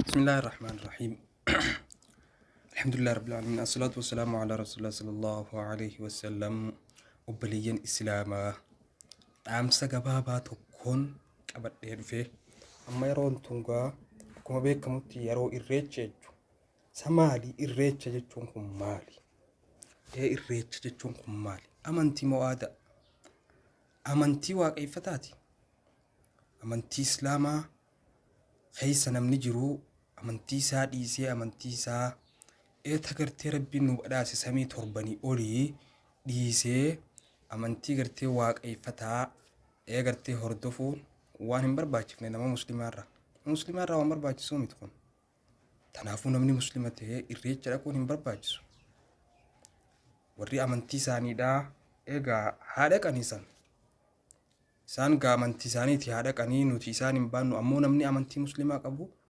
Bismillaahi Rahmaani Rahiim. Alhamdulillah Rabbil Aalamiin. Assalaatu wassalaamu ala Rasuulillah sallallahu alayhi wasallam. Obboleeyyan Islaamaa, dhaamsa gabaabaa tokkoon qabadhee dhufe. Amma yeroon tungaa akkuma beekamutti yeroo irreecha jechuudha. Sa maali irreecha jechuun kun maali? Ee, irreecha jechuun kun maali? Amantii moo aadaa? Amantii waaqeffataati? Amantii Islaamaa keessa namni jiru amantii isaa dhiisee, amantii isaa eeta gartee Rabbiin nu badhaase samii torbanii olii dhiisee, amantii gartee waaqeffataa ee gartee hordofuun waan hin barbaachifne nama muslimaarraa. Muslimaarraa waan barbaachisuu miti kun. Tanaafuu namni muslima ta'ee irreecha dhaquun hin barbaachisu. Warri amantii isaaniidhaa egaa haa dhaqanii san. Isaan gaa amantii isaaniiti haa dhaqanii, nuti isaan hin baannu. Ammoo namni amantii muslimaa qabu